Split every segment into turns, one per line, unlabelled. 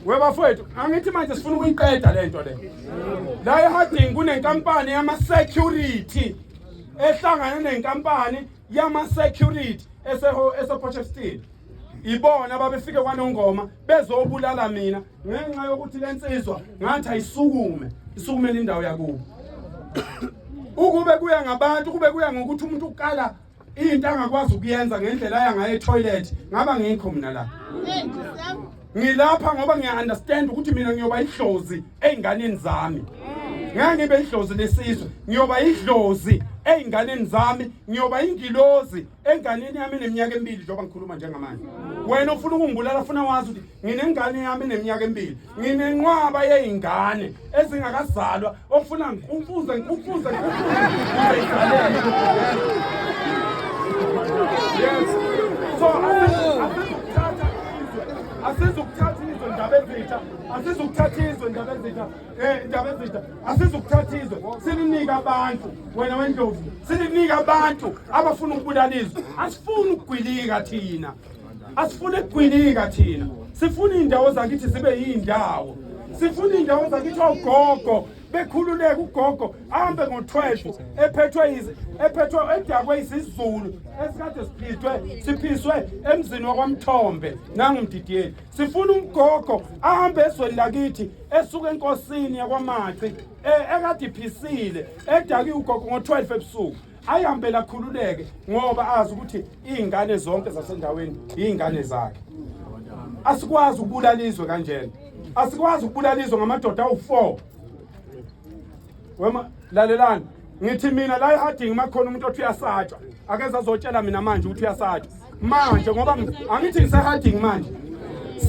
Webafowethu, angithi manje sifuna ukuyiqeda lento le. La eHarding kunenkampani yama security ehlangane nenkampani yama security eseho esePortshepstone. Ibona ababefike kwaNongoma bezobulala mina ngenxa yokuthi lensizwa ngathi ayisukume, isukumele indawo yakubo. Ukube kuya ngabantu, kube kuya ngokuthi umuntu ukala into angakwazi ukuyenza ngendlela aya ngayo etoilet, ngaba ngikho mina la. Ngilapha ngoba ngiya-understand ukuthi mina ngiyoba idlozi ey'nganeni zami. Ngeke ngibe idlozi lesizwe, ngiyoba idlozi ey'nganeni zami, ngiyoba ingilozi enganeni yami eneminyaka emibili njengoba ngikhuluma njengamanje. Wena ufuna ukungibulala funa wazi ukuthi nginengane yami eneminyaka emibili, nginenqwaba yey'ngane ezingakazalwa ofuna ngikumfuze ngikumfuze ngikumfuze ngizayizalele. Yes. So asizukuthatha izwe, asizukuthatha izwe ndaba ezitha, asizukuthatha izwe ndaba ezitha, ndaba ezitha, asizukuthatha izwe silinike abantu, wena wendlovu, silinike abantu abafuna ukubulala izwe. Asifuni ukugwilika thina. Asifuni ukugwilika thina. Sifuna iy'ndawo zakithi zibe yiy'ndawo. Sifuna iy'ndawo zakithi ogogo bekhululeke, ugogo ahambe ngo-12 ephethwe ephethwe edakwe isiZulu esikade siphithwe siphiswe emzini wakwaMthombe nangumdidiyeli. Sifuna umgogo ahambe ezweni lakithi esuka enkosini yakwaMaci ekade iphisile edakiwe ugogo ngo-12 ebusuku, ayihambele akhululeke ngoba azi ukuthi iy'ngane zonke zasendaweni iy'ngane zakhe. Asikwazi ukubulala izwe kanjena, asikwazi ukubulala izwe ngamadoda awu-4. Wema, lalelani, ngithi mina la eHarding makhona umuntu othi uyasatshwa, akeze azotshela mina manje ukuthi uyasatshwa manje, ngoba angithi ngiseHarding manje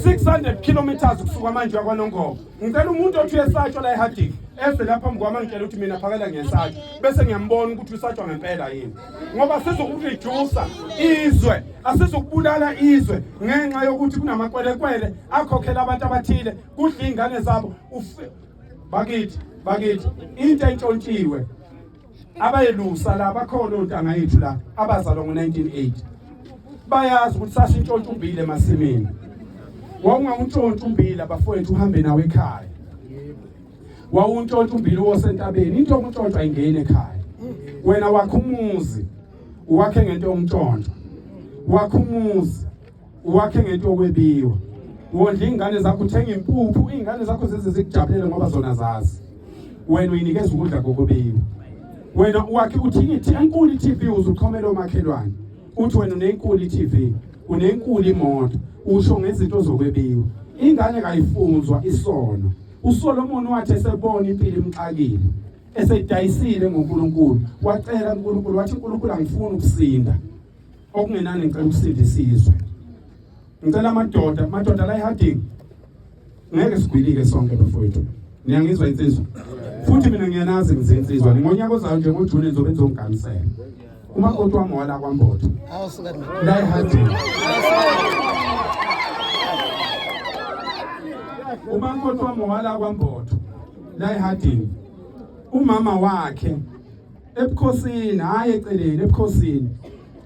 600 kilometers kusuka manje yakwaNongoma. Ngicela umuntu othi uyesatshwa la eHarding eze lapha phambi kwami angitshela ukuthi mina phakela ngiyesatshwa, bese ngiyambona ukuthi usatshwa ngempela yini, ngoba sizokuredusa izwe, asizokubulala izwe ngenxa yokuthi kunamakwelekwele akhokhela abantu abathile kudla iy'ngane zabo. Bakithi, bakithi, into entshontshiwe abayelusa la bakhona ontanga yethu la abazalwa ngo-1980 bayazi ukuthi sasintshontsha umbila emasimini. Wawungawuntshontsha umbila bafowethu uhambe nawo ekhaya, wawuntshontsha umbila uwosentabeni, into yokuntshontshwa ayingeni ekhaya. Wena wakha umuzi uwakhe ngento yokuntshontshwa, wakha umuzi uwakhe ngento yokwebiwa, wondla iy'ngane zakho, uthenga impuphu, iy'ngane zakho zize zikujabulele ngoba zona zazi wena uyinikeza ukudla kokubiwa. Wena wakhe uthi enkulu i-TV uze uxhomele omakhelwane, uthi wena unenkulu i-TV, unenkulu imoto, usho ngezinto zokwebiwa. Ingane kayifunzwa isono. uSolomon wathi esebona impilo imxakile, esedayisile ngoNkulunkulu, wacela uNkulunkulu, wathi uNkulunkulu angifuni ukusinda, okungenani ngicela ukusinda isizwe. Ngicela amadoda, madoda la eHarding, ngeke sigwilike sonke bafowethu. Niyangizwa insizwa? Futhi mina ngiyanazi ngizinsizwa. Ngonyaka ozayo nje ngoJune ngizobe ngizongiganisela. Umakoti wami wala kwaMbotho. La eHarding. Umakoti wami wala kwaMbotho. La eHarding. Umama wakhe ebukhosini, hhayi eceleni, ebukhosini.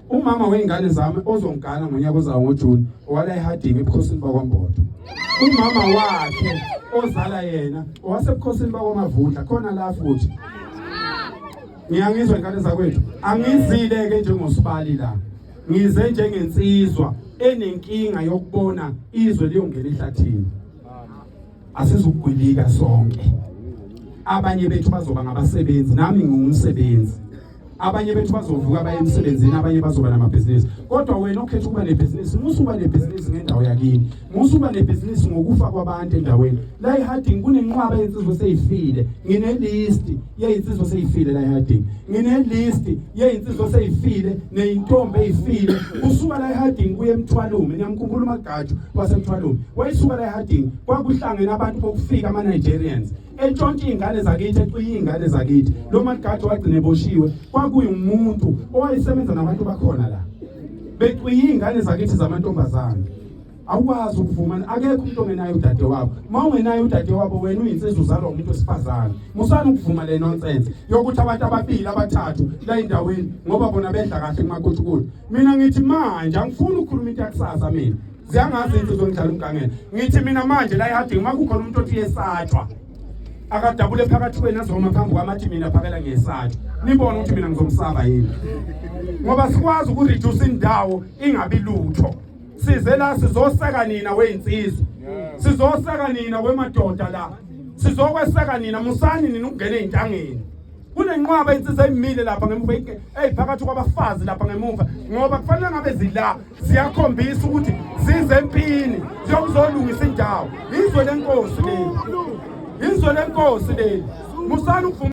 Umama wey'ngane zami ozongigana ngonyaka ozayo ngoJuni owala eHarding ebukhosini bakwaMbotho. Umama wakhe ozala yena owasebukhosini bakwaMavundla khona la futhi. Ngiyangizwa ingane zakwethu, angizile-ke njengosibali la, ngize njengensizwa enenkinga yokubona izwe liyongena ehlathini. Asizukugwilika sonke, abanye bethu bazoba ngabasebenzi, nami ngingumsebenzi. Abanye bethu bazovuka baye emsebenzini, abanye bazoba namabhizinisi. Kodwa wena okhetha ukuba nebhizinisi, musa uba nebhizinisi ngendawo yakini, musa uba nebhizinisi ngokufa kwabantu endaweni. La eHarding kunenqwaba yezinsizwa seyifile, nginelist yezinsizwa seyifile la eHarding, nginelist yezinsizwa seyifile neyintombi eyifile. Usuka la eHarding kuye eMthwalume, niyamkhumbula uMagaju waseMthwalume, wayesuka la eHarding, kwakuhlangene abantu bokufika ama-Nigerians entshontsha iy'ngane zakithi, ecwiye iy'ngane zakithi. Lo Magaju wagcina eboshiwe, kwakuyumuntu owayesebenza nabantu bakhona la becwiye iy'ngane zakithi zamantombazane. Awukwazi ukuvuma, akekho umuntu ongenaye udadewabo. Uma ungenaye udadewabo wena uyinsizwa uzalwa umuntu wesifazane. Musani ukuvuma le nonsense yokuthi abantu ababili abathathu la endaweni ngoba bona bedla kahle kumakuthukuthu. Mina ngithi manje angifuni ukukhuluma into yakusasa mina. Ziyangazi insizwa ngidlala umgangela. Ngithi mina manje la eHarding uma kukhona umuntu othi uyesatshwa, akadabule phakathi kwenu azoma phambi kwami athi mina phakela ngiyesatshwa. Nibone ukuthi mina ngizomsaba yini. Ngoba sikwazi ukureduce indawo ingabi lutho. Size la sizoseka nina weyinsizwa. Sizoseka nina wemadoda la. Sizokweseka nina, musani nina ukungena ey'ntangeni. Kunenqwaba insizwa emile lapha ngemuva, eyiphakathi kwabafazi lapha ngemuva, ngoba kufanele ngabe zila ziyakhombisa ukuthi zize empini ziyokuzolungisa indawo. Izwe lenkosi leli, izwe lenkosi leli. Musani ukuvuma.